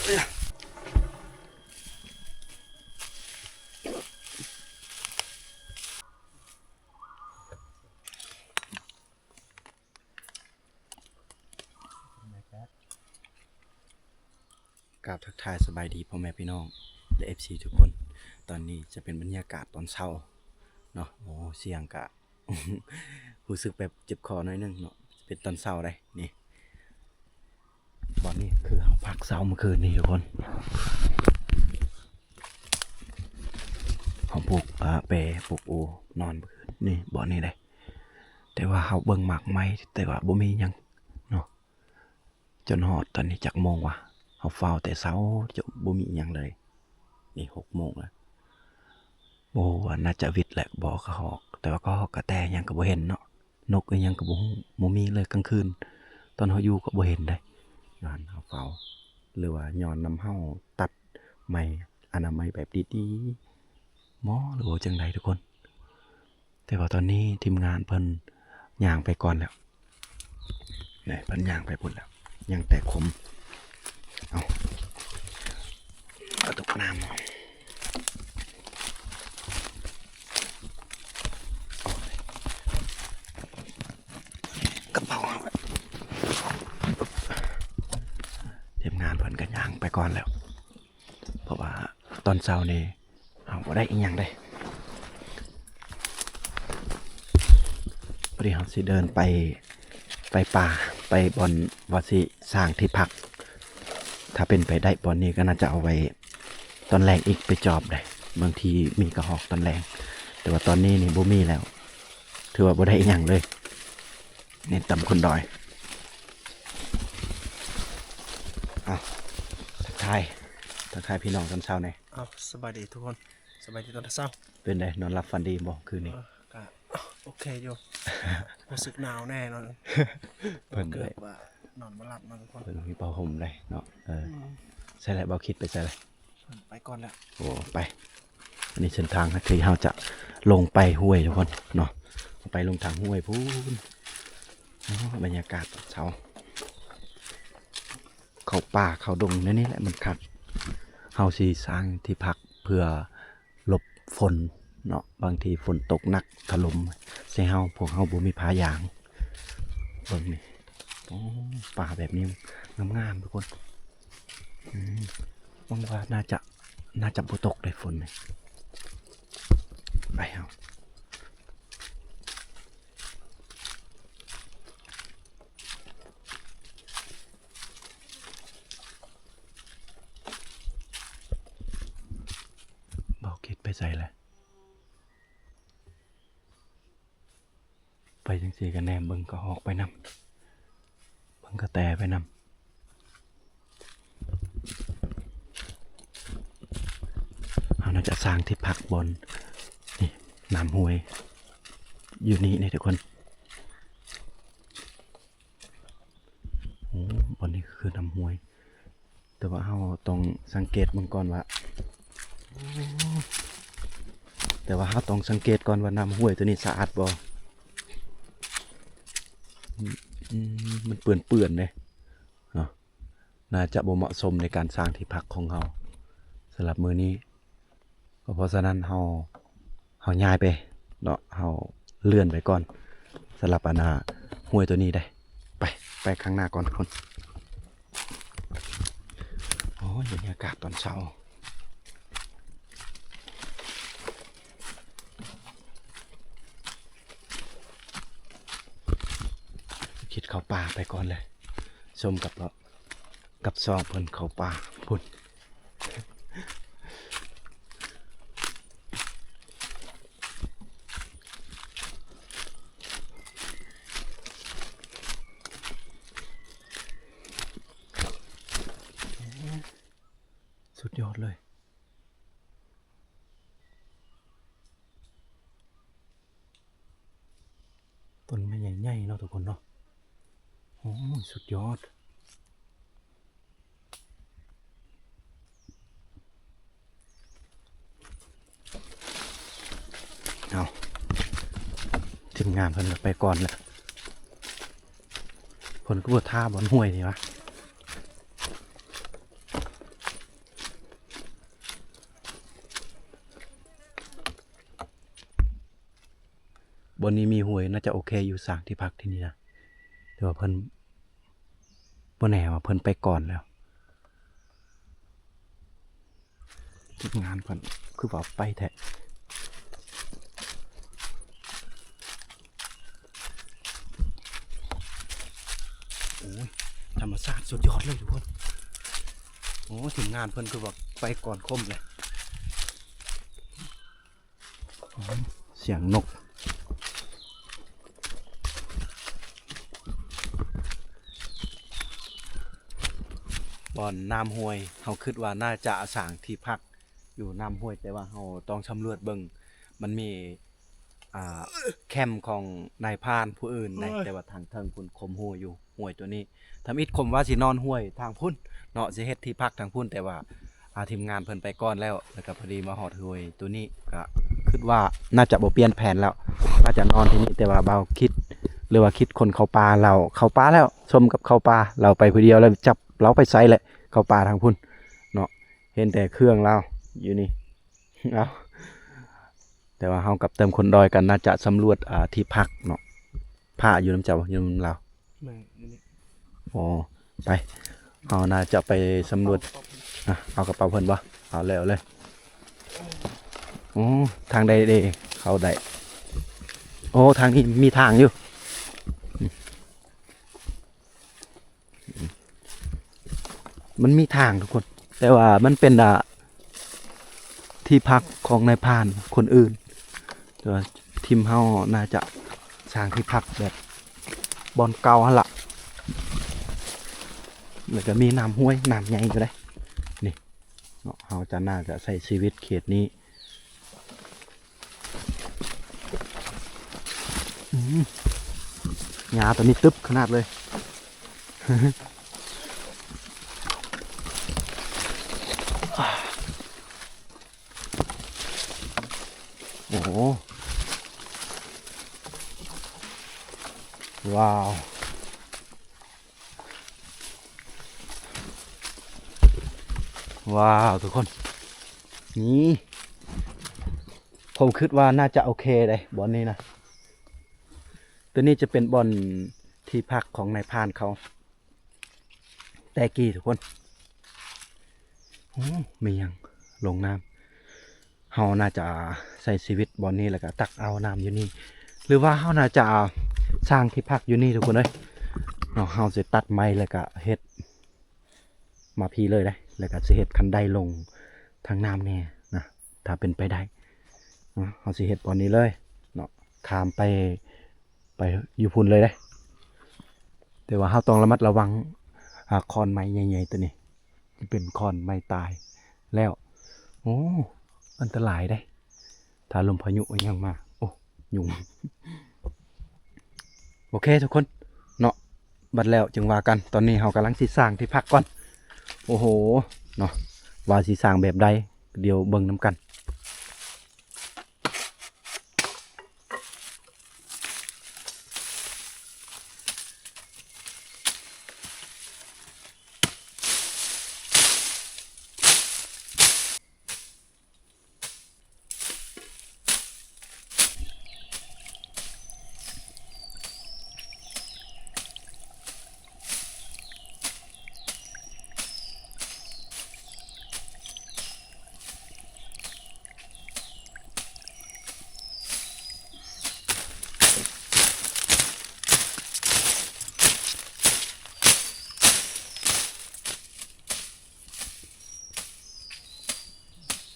ກາບທັກທາຍສະບາຍດີພໍ່ແມ່ພີ່ນ້ອງ ແລະ ເອັຟຊີ ທຸກຄົນ. ຕອນນີ້ຈະເປັນບັນຍາກາດຕອນເຊົ້າເນາະ. ໂອ້ ສຽງກະ ຮູ້ສຶກແບບເຈັບຄໍໜ້ອຍໜຶ່ງເນາະ, ເປັນຕອນເຊົ້າເດ້. ນີ້ ບ່ອນນີ້ຄືເຮົາພັກເຊົາມື້ຄືນນີ້ທຸກຄົນ. ເຮົາປູກ ອາ ແປ ປູກໂອ ນອນມື້ຄືນນີ້ ບ່ອນນີ້ເດ້. ແຕ່ວ່າເຮົາເບິ່ງໝາກໄມ້ ແຕ່ວ່າບໍ່ມີຫຍັງເນາະ. ຈົນຮອດຕອນນີ້ຈັກໂມງວະ? ເຮົາເຝົ້າແຕ່ເຊົ້າ ຈົນບໍ່ມີຫຍັງເລີຍ. ນີ້ຫົກໂມງແລ້ວ. ບໍ່ຮູ້ວ່າໜ້າຈະຫວິດແຫຼະບໍ່ກະຮອກ, ແຕ່ວ່າກະຮອກກະແຕຫຍັງກະບໍ່ເຫັນເນາະ. ນົກອີ່ຫຍັງກະບໍ່ຮູ້ ບໍ່ມີເລີຍກາງຄືນ. ຕອນເຮົາຢູ່ກະບໍ່ເຫັນເດ້ ຍ້ອນເຮົາເຝົ້າ ຫຼືວ່າຍ້ອນນຳເຮົາຕັດໄມ້ອະນາໄມແບບດີໆບໍ ຫຼືວ່າຈັ່ງໃດທຸກຄົນ. ແຕ່ວ່າຕອນນີ້ທີມງານເພິ່ນຍ່າງໄປກ່ອນແລ້ວ. ນີ້ເພິ່ນຍ່າງໄປພຸ້ນແລ້ວ ຍັງແຕ່ຄົມ. ເອົາ ເອົາຕົກນ້ຳ ກະເປົາເຮົາ. ທີມງານເພິ່ນກະຍ່າງໄປກ່ອນແລ້ວ ເພາະວ່າຕອນເຊົ້ານີ້ ເຮົາບໍ່ໄດ້ອີ່ຫຍັງເດ້. ພໍດີເຮົາຊິເດີນໄປ ໄປປ່າ ໄປບ່ອນວ່າຊິສ້າງທີ່ພັກ. ຖ້າເປັນໄປໄດ້ບ່ອນນີ້ກະໜ້າຈະເອົາໄວ້ຕອນແລງອີກ ໄປຈອບເດ້. ບາງທີມີກະຮອກຕອນແລງ ແຕ່ວ່າຕອນນີ້ນີ້ບໍ່ມີແລ້ວ ຖືວ່າບໍ່ໄດ້ອີ່ຫຍັງເລີຍ. ນີ້ຕຳຄົນດອຍ. ເອົາ ທັກທາຍ ທັກທາຍພີ່ນ້ອງຕອນເຊົ້າແດ່. ເອົາ ສະບາຍດີທຸກຄົນ ສະບາຍດີຕອນເຊົ້າ. ເປັນໃດ ນອນຫຼັບຝັນດີບໍ່ຄືນນີ້? ເອີ ກະໂອເຄຢູ່ ຮູ້ສຶກໜາວແນ່ນອນ ເພິ່ນເກືອບວ່ານອນບໍ່ຫຼັບເນາະທຸກຄົນ. ເພິ່ນມີຜ້າຫົ່ມເດ້ເນາະ. ເອີ ອືມ ໃສ່ແລ້ວ ເບົາຄິດໄປໃສ່ແລ້ວ? ໄປກ່ອນແລ້ວ. ໂອ້ ໄປ. ອັນນີ້ເສັ້ນທາງທີ່ເຮົາຈະລົງໄປຫ້ວຍທຸກຄົນເນາະ, ໄປລົງທາງຫ້ວຍພຸ້ນ. ໂອ້ ບັນຍາກາດຕອນເຊົ້າ ເຂົ້າປ່າເຂົ້າດົງແນວນີ້ແຫຼະມັນຄັກ. ເຮົາຊິສ້າງທີ່ພັກເພື່ອຫຼົບຝົນເນາະ, ບາງທີຝົນຕົກໜັກຖະຫຼົ່ມໃສ່ເຮົາ ພວກເຮົາບໍ່ມີຜ້າຢາງ. ເບິ່ງນີ້ ໂອ້ ປ່າແບບນີ້ງາມໆ ທຸກຄົນ. ອືມ ຫວັງວ່າໜ້າຈະ ໜ້າຈະບໍ່ຕົກໄດ້ຝົນນີ້. ໄປເຮົາ ເບົາຄິດໄປໃສແຫຼະ? ໄປຈັ່ງຊີ້ກະແນມເບິ່ງກະຮອກໄປນຳ ເບິ່ງກະແຕໄປນຳ. ເຮົາໜ້າຈະສ້າງທີ່ພັກບ່ອນນີ້ ນ້ຳຫ້ວຍຢູ່ນີ້ນີ້ທຸກຄົນ. ໂອ້ ບ່ອນນີ້ຄືນ້ຳຫ້ວຍ ແຕ່ວ່າເຮົາຕ້ອງສັງເກດເບິ່ງກ່ອນວ່າ ແຕ່ວ່າເຮົາຕ້ອງສັງເກດກ່ອນວ່ານ້ຳຫ້ວຍໂຕນີ້ສະອາດບໍ່. ອືມ ມັນເປື້ອນໆເດ້ເນາະ, ໜ້າຈະບໍ່ເໝາະສົມໃນການສ້າງທີ່ພັກຂອງເຮົາສຳລັບມື້ນີ້. ກໍເພາະສະນັ້ນເຮົາ ເຮົາຍ້າຍໄປເນາະ, ເຮົາເລື່ອນໄປກ່ອນສຳລັບອັນນ່າຫ້ວຍໂຕນີ້ເດ້. ໄປ ໄປຂ້າງໜ້າກ່ອນທຸກຄົນ. ໂອ້ຍ ບັນຍາກາດຕອນເຊົ້າ ຄິດເຂົ້າປ່າໄປກ່ອນເລີຍ. ຊົມກັບ ກັບສອງເພິ່ນເຂົ້າປ່າພຸ້ນ. ສຸດຍອດເລີຍ. ຕົ້ນໄມ້ໃຫຍ່ໆເນາະທຸກຄົນເນາະ. ໂອ້ຍ ສຸດຍອດ. ເອົາ ທີມງານເພິ່ນກະໄປກ່ອນແລ້ວ. ເພິ່ນກະບໍ່ຖ້າບ່ອນຫ້ວຍນີ້ວະ. ບ່ອນນີ້ມີຫ້ວຍ ໜ້າຈະໂອເຄຢູ່ ສ້າງທີ່ພັກທີ່ນີ້ນະ. ແຕ່ວ່າເພິ່ນ ບໍ່ແນ່ວ່າເພິ່ນໄປກ່ອນແລ້ວ. ທີມງານເພິ່ນຄືວ່າໄປແທ້. ໂອ້ຍ ທຳມະຊາດສຸດຍອດເລີຍທຸກຄົນ. ໂອ້ ທີມງານເພິ່ນຄືວ່າໄປກ່ອນຄົມເລີຍ. ສຽງນົກ. ບ່ອນນ້ຳຫ້ວຍ ເຮົາຄິດວ່າໜ້າຈະສ້າງທີ່ພັກຢູ່ນ້ຳຫ້ວຍ, ແຕ່ວ່າເຮົາຕ້ອງສຳຫຼວດເບິ່ງ ມັນມີ ອ່າ ແຄມຂອງນາຍພານຜູ້ອື່ນໃດ໋ ໂອ້ຍ ແຕ່ວ່າທາງເທິງພຸ້ນ ຄົມຮູ້ຢູ່ ຫ້ວຍຕົວນີ້. ທຳອິດຄົມວ່າຊິນອນຫ້ວຍທາງພຸ້ນເນາະ ຊິເຮັດທີ່ພັກທາງພຸ້ນ, ແຕ່ວ່າ ອ່າ ທີມງານເພິ່ນໄປກ່ອນແລ້ວ ແລ້ວກໍພໍດີມາຮອດຫ້ວຍຕົວນີ້ ກໍຄິດວ່າໜ້າຈະບໍ່ປ່ຽນແຜນແລ້ວ ໜ້າຈະນອນທີ່ນີ້. ແຕ່ວ່າບ່າວຄິດ ຫຼືວ່າຄິດຄົນເຂົ້າປ່າ ລາວເຂົ້າປ່າແລ້ວ ສົມກັບເຂົ້າປ່າ ລາວໄປຜູ້ດຽວ ລາວຈັບ ລາວໄປໃສແຫຼະ ເຂົ້າປ່າທາງພຸ້ນເນາະ. ເຫັນແຕ່ເຄື່ອງລາວຢູ່ນີ້ ເອົາ ແຕ່ວ່າເຮົາກັບເຕີມຄົນດອຍກໍໜ້າຈະສຳຫຼວດ ອ່າ ທີ່ພັກເນາະ. ພາຢູ່ນຳເຈົ້າ ຢູ່ນຳລາວ. ແມ່ນ ຢູ່ນີ້. ອໍ ໄປ ເຮົາໜ້າຈະໄປສຳຫຼວດ. ອ່ະ ເອົາກະເປົາເພິ່ນບໍ່? ເອົາເລີຍ ເອົາເລີຍ. ໂອ້ ທາງໃດເດ້ ເຂົ້າໄດ້? ໂອ້ ທາງນີ້ມີທາງຢູ່. ມັນມີທາງທຸກຄົນ ແຕ່ວ່າມັນເປັນ ອ່າ ທີ່ພັກຂອງນາຍພານຄົນອື່ນ. ແຕ່ວ່າທີມເຮົາໜ້າຈະສ້າງທີ່ພັກແບບບ່ອນເກົ່າຫັ້ນລະ. ແລ້ວກໍມີນ້ຳຫ້ວຍ ນ້ຳໃຫຍ່ຢູ່ເດ້ນີ້ເນາະ. ເຮົາຈະໜ້າຈະໃຊ້ຊີວິດເຂດນີ້. ອືມ ຫຍ້າຕົວນີ້ຕຶບຂະໜາດເລີຍ. ໂອ້ໂຫ ວ້າວ. ວ້າວ ທຸກຄົນ ນີ້ ຜົມຄິດວ່າໜ້າຈະໂອເຄເດ້ ບ່ອນນີ້ນະ. ຕົວນີ້ຈະເປັນບ່ອນທີ່ພັກຂອງນາຍພານເຂົາແຕ່ກີ້ ທຸກຄົນ. ໂອ້ ມີຫຍັງລົງນ້ຳ. ເຮົາໜ້າຈະໃຊ້ຊີວິດບ່ອນນີ້ ແລ້ວກະຕັກເອົານ້ຳຢູ່ນີ້ ຫຼືວ່າເຮົາໜ້າຈະສ້າງທີ່ພັກຢູ່ນີ້ ທຸກຄົນເອີຍເນາະ. ເຮົາຊິຕັດໄມ້ ແລ້ວກະເຮັດມາພີ້ເລີຍເດ້ ແລ້ວກະຊິເຮັດຄັນໄດລົງທາງນ້ຳແດ່ນະ ຖ້າເປັນໄປໄດ້ເນາະ. ເຮົາຊິເຮັດບ່ອນນີ້ເລີຍເນາະ ຂ້າມໄປ ໄປຢູ່ພຸ້ນເລີຍເດ້. ແຕ່ວ່າເຮົາຕ້ອງລະມັດລະວັງ ອາ ຂອນໄມ້ໃຫຍ່ໆ ຕົວນີ້ ເປັນຂອນໄມ້ຕາຍແລ້ວ. ໂອ້ ອັນຕະລາຍເດ້ ຖ້າລົມພາຍຸອີ່ຫຍັງມາ. ໂອ້ ຍຸງ. ໂອເຄທຸກຄົນເນາະ ບັດແລ້ວຈຶ່ງວ່າກັນ. ຕອນນີ້ເຮົາກຳລັງຊິສ້າງທີ່ພັກກ່ອນ. ໂອ້ໂຫ ເນາະ ວ່າຊິສ້າງແບບໃດ ດຽວເບິ່ງນຳກັນ.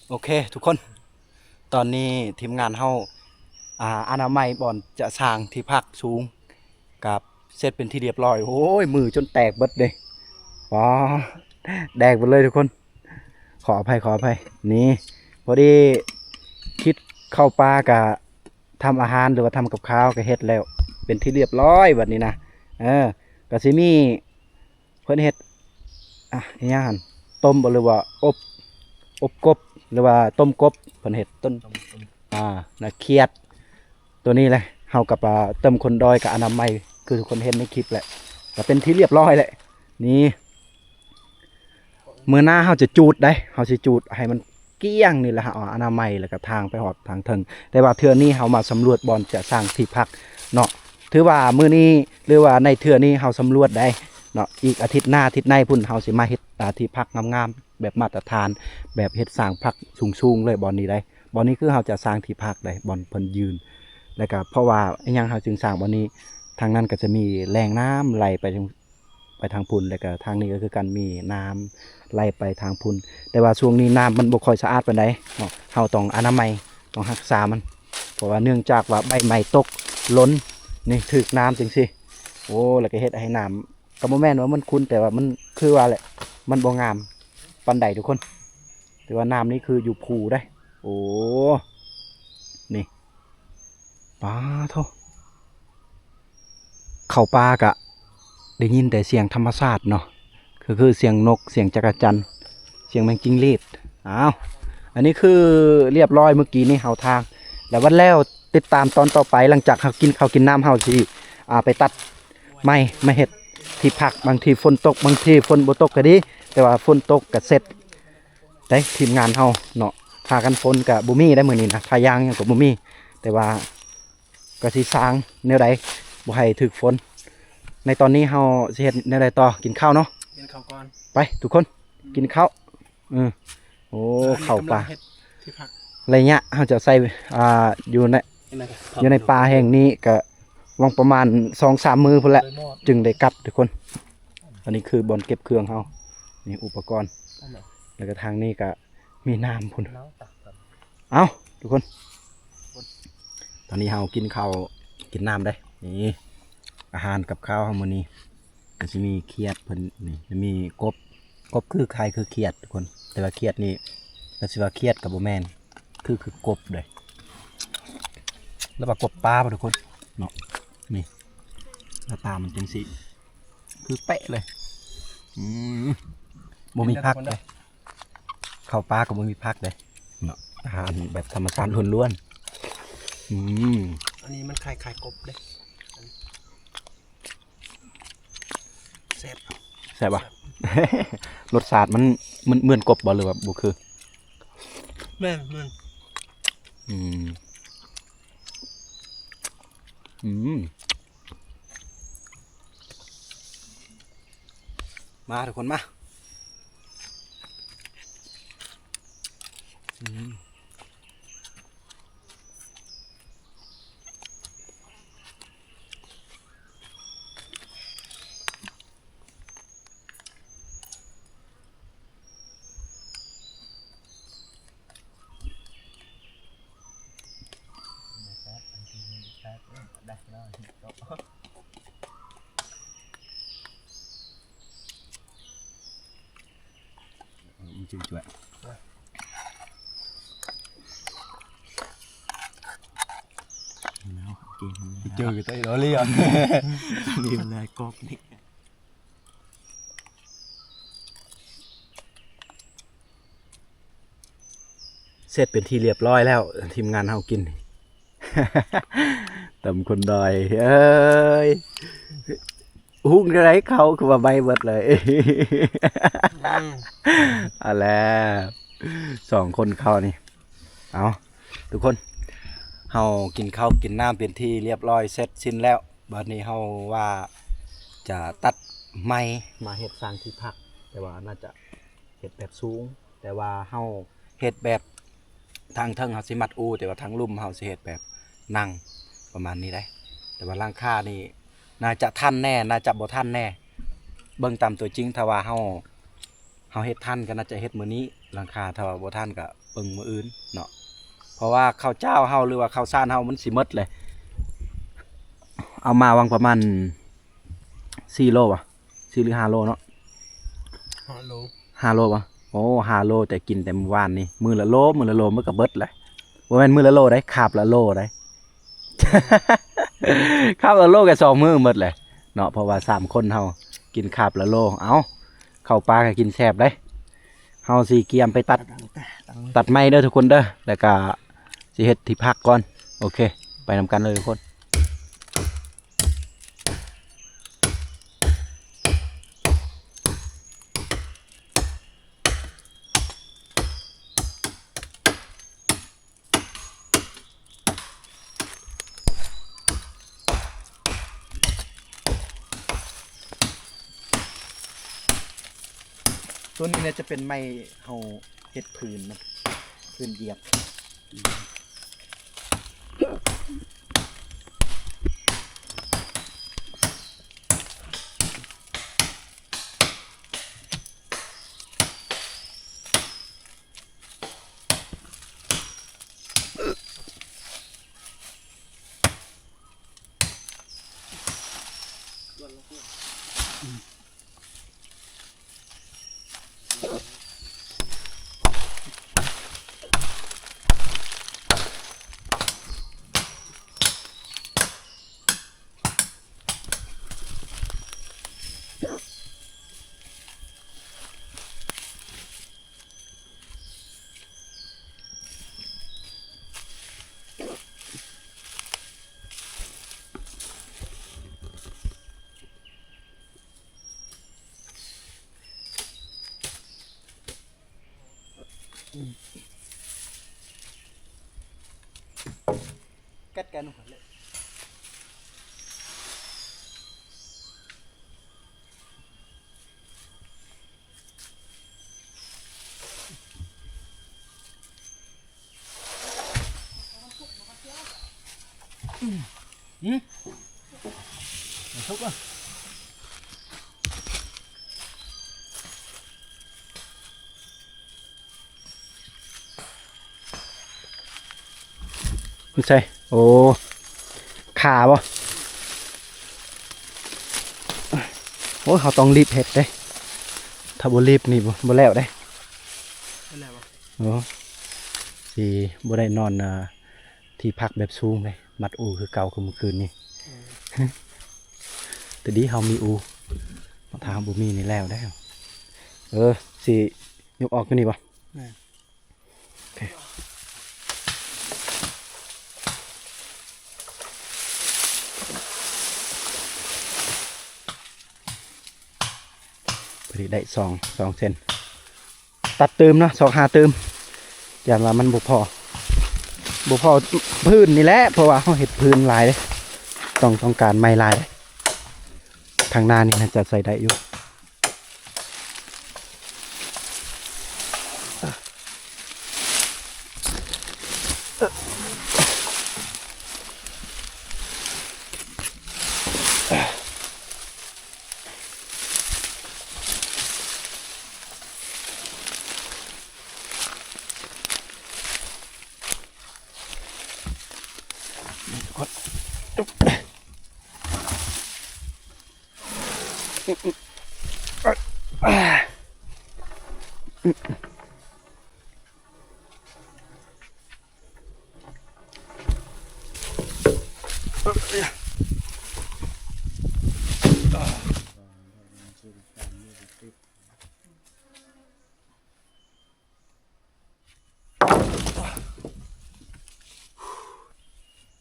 ໂອເຄທຸກຄົນ ຕອນນີ້ທີມງານເຮົາ ອາ ອະນາໄມບ່ອນຈະສ້າງທີ່ພັກສູງ ກະເສັດເປັນທີ່ລຽບຮ້ອຍ. ໂອ້ຍ ມືຈົນແຕກເບິດເດ້ ວ້າ ແດກເບິດເລີຍທຸກຄົນ. ຂໍອະໄພ ຂໍອະໄພ. ນີ້ ພໍດີຄິດເຂົ້າປ່າກະທຳອາຫານ ຫຼືວ່າທຳກັບຂ້າວກະເຮັດແລ້ວ ເປັນທີ່ລຽບຮ້ອຍບັດນີ້ນະ. ເອີ ກະຊິມີ ເພິ່ນເຮັດ ອາ ອີຫຍັງຫັ້ນ ຕົ້ມບໍ່ ຫຼືວ່າອົບ ອົບກົບ ຫຼືວ່າຕົ້ມກົບ ເພິ່ນເຮັດຕົ້ນ ອາ ນະ ຂຽດ ຕົວນີ້ແຫຼະ. ເຮົາກະປະ ເຕີມຄົນດອຍກະອະນາໄມ ຄືທຸກຄົນເຫັນໃນຄລິບແຫຼະ ກະເປັນທີ່ລຽບຮ້ອຍແຫຼະ. ນີ້ ມື້ໜ້າເຮົາຈະຈູດໄດ໋ ເຮົາຊິຈູດໃຫ້ມັນ ກ້ຽງນີ້ແຫຼະ ເຮົາອະນາໄມ ແລ້ວກໍທາງໄປຮອດທາງເທິງ. ແຕ່ວ່າເທື່ອນີ້ເຮົາມາສຳຫຼວດບ່ອນຈະສ້າງທີ່ພັກເນາະ. ຖືວ່າມື້ນີ້ ຫຼືວ່າໃນເທື່ອນີ້ເຮົາສຳຫຼວດໄດ້ເນາະ. ອີກອາທິດໜ້າ ອາທິດໃນພຸ້ນ ເຮົາຊິມາເຮັດ ອ່າ ທີ່ພັກງາມໆ ແບບມາດຕະຖານ ແບບເຮັດສ້າງພັກສູງໆເລີຍ ບ່ອນນີ້ໄດ້. ບ່ອນນີ້ຄືເຮົາຈະສ້າງທີ່ພັກໄດ້ ບ່ອນເພິ່ນຢືນ. ແລ້ວກໍເພາະວ່າອີຫຍັງເຮົາຈຶ່ງສ້າງບ່ອນນີ້? ທາງນັ້ນກໍຈະມີແຫຼ່ງນ້ຳໄຫຼໄປທາງ ໄປທາງພຸ້ນ ແລ້ວກໍທາງນີ້ກໍຄືກັນ ມີນ້ຳໄຫຼໄປທາງພຸ້ນ. ແຕ່ວ່າຊ່ວງນີ້ນ້ຳມັນບໍ່ຄ່ອຍສະອາດປານໃດເນາະ. ເຮົາຕ້ອງອະນາໄມ ຕ້ອງຮັກສາມັນ ເພາະວ່າເນື່ອງຈາກວ່າໃບໄມ້ຕົກຫຼົ່ນນີ້ ຖືກນ້ຳຈັ່ງຊີ້ ໂອ້ ແລ້ວກໍເຮັດໃຫ້ນ້ຳ ກໍບໍ່ແມ່ນວ່າມັນຂຸ່ນ ແຕ່ວ່າມັນຄືວ່າແຫຼະ ມັນບໍ່ງາມປານໃດທຸກຄົນ. ແຕ່ວ່ານ້ຳນີ້ຄືຢູ່ພູເດ້. ໂອ້ ນີ້ ປາໂທ້ ເຂົ້າປ່າກະໄດ້ຍິນແຕ່ສຽງທຳມະຊາດເນາະ ກໍຄືສຽງນົກ ສຽງຈັກກະຈັນ ສຽງແມງຈິງຫຼີດ. ອ້າວ ອັນນີ້ຄືລຽບຮ້ອຍ ມື້ກີ້ນີ້ເຮົາທາງ ແລ້ວວັນແລ້ວຕິດຕາມຕອນຕໍ່ໄປ. ຫຼັງຈາກເຮົາກິນເຂົ້າກິນນ້ຳ ເຮົາຊິ ອ່າ ໄປຕັດໄມ້ມາເຮັດທີ່ພັກ. ບາງທີຝົນຕົກ ບາງທີຝົນບໍ່ຕົກກໍດີ ແຕ່ວ່າຝົນຕົກກໍເສັດ ໄດ້ທີມງານເຮົາເນາະ. ຜ້າກັນຝົນກະບໍ່ມີໄດ້ມື້ນີ້ນະ ຜ້າຢາງຫຍັງກະບໍ່ມີ ແຕ່ວ່າກະຊິສ້າງແນວໃດບໍ່ໃຫ້ຖືກຝົນ. ໃນຕອນນີ້ເຮົາຊິເຮັດແນວໃດຕໍ່? ກິນເຂົ້າເນາະ ກິນເຂົ້າກ່ອນ ໄປທຸກຄົນ ກິນເຂົ້າ. ເອີ ໂອ້ ເຂົ້າປ່າ ໄລຍະເຮົາຈະໃຊ້ ອ່າ ຢູ່ໃນ ຢູ່ໃນປ່າແຫ່ງນີ້ກະຫວ່າງປະມານສອງສາມມື້ພຸ້ນແຫຼະ ຈຶ່ງໄດ້ກັບທຸກຄົນ. ອັນນີ້ຄືບ່ອນເກັບເຄື່ອງເຮົາ ນີ້ອຸປະກອນ ແລ້ວກະທາງນີ້ກະມີນ້ຳພຸ້ນ. ເອົ້າ ທຸກຄົນ ຕອນນີ້ເຮົາກິນເຂົ້າກິນນ້ຳເດ້. ນີ້ອາຫານກັບຂ້າວເຮົາມື້ນີ້ ກໍຊິມີຂຽດເພິ່ນນີ້ ຈະມີກົບ ກົບຄືຄ້າຍຄືຂຽດທຸກຄົນ ແຕ່ວ່າຂຽດນີ້ກໍຊິວ່າຂຽດກໍບໍ່ແມ່ນ ຄື ຄືກົບເດ້ ແລ້ວວ່າກົບປ່າບໍ່ທຸກຄົນເນາະ. ນີ້ໜ້າຕາມັນຈັ່ງຊີ້ ຄືເປະເລີຍ. ອືມ ບໍ່ມີຜັກເດ້ ເຂົ້າປ່າກໍບໍ່ມີຜັກເດ້ເນາະ ອາຫານແບບທຳມະຊາດລ້ວນໆ. ອືມ ອັນນີ້ມັນຄ້າຍໆກົບເດ້. ແຊບ ແຊບບໍ່? ແຊບ ລົດຊາດມັນ ມັນເໝືອນກົບບໍ່ ຫຼືວ່າບໍ່ຄື? ແມ່ນ ແມ່ນ. ອືມ ອືມ ມາທຸກຄົນມາ. ອືມ. ມັນຈຸ້ຍໆ ແລ້ວກິນ ເຈີກັນໄດ້ລໍລຽນ ນີ້ແຫຼະກອກນີ້. ເສັດເປັນທີ່ລຽບຮ້ອຍແລ້ວ ທີມງານເຮົາກິນ ຕຳຄົນດອຍເອີຍ. ຫຸງແນວໃດເຂົ້າຄືວ່າໄໝ້ເບິດເລີຍ. ອືມ ເອົາແລ້ວ ສອງຄົນເຂົ້ານີ້. ເອົາ ທຸກຄົນ ເຮົາກິນເຂົ້າກິນນ້ຳເປັນທີ່ລຽບຮ້ອຍເສັດສິ້ນແລ້ວ. ບາດນີ້ເຮົາວ່າຈະຕັດໄມ້ມາເຮັດສ້າງທີ່ພັກ ແຕ່ວ່າໜ້າຈະເຮັດແບບສູງ ແຕ່ວ່າເຮົາເຮັດແບບ ທາງເທິງເຮົາຊິມັດອູ່ ແຕ່ວ່າທາງລຸ່ມເຮົາຊິເຮັດແບບນັ່ງປະມານນີ້ໄດ໋. ແຕ່ວ່າຫຼັງຄານີ້ໜ້າຈະທັນແດ່ ໜ້າຈະບໍ່ທັນແດ່ ເບິ່ງຕາມຕົວຈິງ. ຖ້າວ່າເຮົາ ເຮົາເຮັດທັນກໍໜ້າຈະເຮັດມື້ນີ້ຫຼັງຄາ ຖ້າວ່າບໍ່ທັນກໍເບິ່ງມື້ອື່ນເນາະ. ເພາະວ່າເຂົ້າຈ້າວເຮົາ ຫຼືວ່າເຂົ້າສານເຮົາມັນຊິໝົດເລີຍ. ເອົາມາຫວ່າງປະມານສີ່ໂລຫວາ ສີ່ຫຼືຫ້າໂລເນາະ? ຫ້າໂລ ຫ້າໂລຫວາ? ໂອ້ ຫ້າໂລ ແຕ່ກິນແຕ່ມື້ວານນີ້ ມື້ລະໂລ ມື້ລະໂລມັນກໍເບິດແຫຼະ. ບໍ່ແມ່ນມື້ລະໂລໄດ໋ ຄາບລະໂລໄດ໋ ຄາບລະໂລກໍສອງມື້ໝົດແຫຼະເນາະ ເພາະວ່າສາມຄົນເຮົາກິນຄາບລະໂລ. ເອົ້າ ເຂົ້າປ່າກໍກິນແຊບເດ້. ເຮົາຊິກຽມໄປຕັດ ຕັດໄມ້ເດີທຸກຄົນເດີ ແລ້ວກໍຊິເຮັດທີ່ພັກກ່ອນ. ໂອເຄ ໄປນຳກັນເລີຍທຸກຄົນ. ຕົວນີ້ນະຈະເປັນໄມ້ເຮົາເຮັດພື້ນນະ ພື້ນຢຽບ. ກັດກັນ ຢູ່ໃສ? ໂອ້ ຂາບໍ່? ໂອ້ຍ ເຮົາຕ້ອງລີບເຮັດເດ້ ຖ້າບໍ່ລີບນີ້ບໍ່ ບໍ່ແລ້ວເດ້. ໂອ້ ຊິບໍ່ໄດ້ນອນ ອ່າ ທີ່ພັກແບບສູງເດ້ ມັດອູຄືເກົ່າຄືມື້ຄືນນີ້. ແຕ່ດີເຮົາມີອູ ຖ້າເຮົາບໍ່ມີນີ້ແລ້ວເດ້. ເອີ ຊິຍົກອອກຢູ່ນີ້ບໍ່? ແມ່ນ. ໂອເຄ ພໍດີໄດ້ສອງ ສອງເຊັນ ຕັດຕື່ມເນາະ ຊອກຫາຕື່ມ ຢ້ານວ່າມັນບໍ່ພໍ ບໍ່ພໍພື້ນນີ້ແຫຼະ ເພາະວ່າເຮົາເຮັດພື້ນຫຼາຍເດ້ ຕ້ອງ ຕ້ອງການໄມ້ຫຼາຍເດ້. ທາງໜ້ານີ້ໜ້າຈະໃຊ້ໄດ້ຢູ່.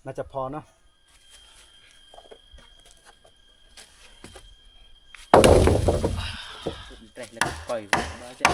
ໜ້າຈະພໍເນາະ. ແລ້ວກໍປ່ອຍມາແຈກ.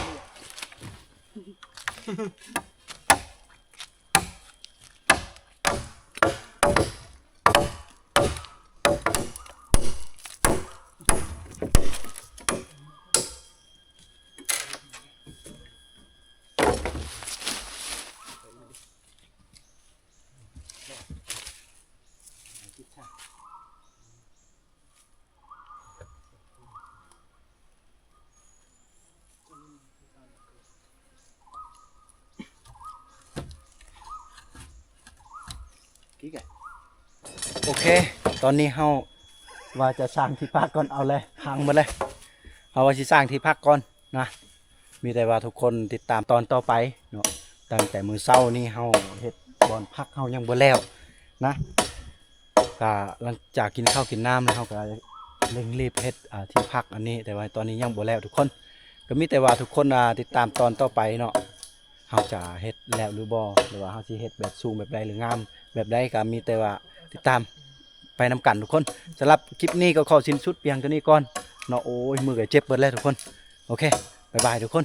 ໂອເຄ ຕອນນີ້ເຮົາວ່າຈະສ້າງທີ່ພັກກ່ອນ ເອົາແລ້ວ ພັງໝົດແລ້ວ ເຮົາວ່າຊິສ້າງທີ່ພັກກ່ອນນະ. ມີແຕ່ວ່າທຸກຄົນຕິດຕາມຕອນຕໍ່ໄປເນາະ. ຕັ້ງແຕ່ມື້ເຊົ້ານີ້ເຮົາເຮັດບ່ອນພັກເຮົາຍັງບໍ່ແລ້ວນະ. ກະຫຼັງຈາກກິນເຂົ້າກິນນ້ຳແລ້ວ ເຮົາກະເລັ່ງລີບເຮັດ ອ່າ ທີ່ພັກອັນນີ້ ແຕ່ວ່າຕອນນີ້ຍັງບໍ່ແລ້ວທຸກຄົນ. ກະມີແຕ່ວ່າທຸກຄົນ ອ່າ ຕິດຕາມຕອນຕໍ່ໄປເນາະ ເຮົາຈະເຮັດແລ້ວຫຼືບໍ່ ຫຼືວ່າເຮົາຊິເຮັດແບບສູງແບບໃດ ຫຼືງາມແບບໃດ ກະມີແຕ່ວ່າຕິດຕາມໄປນຳກັນທຸກຄົນ. ສຳລັບຄລິບນີ້ກໍຂໍສິ້ນສຸດພຽງເທົ່ານີ້ກ່ອນເນາະ. ໂອ້ຍ ມືກະເຈັບເບິດແລ້ວທຸກຄົນ. ໂອເຄ ບາຍບາຍທຸກຄົນ.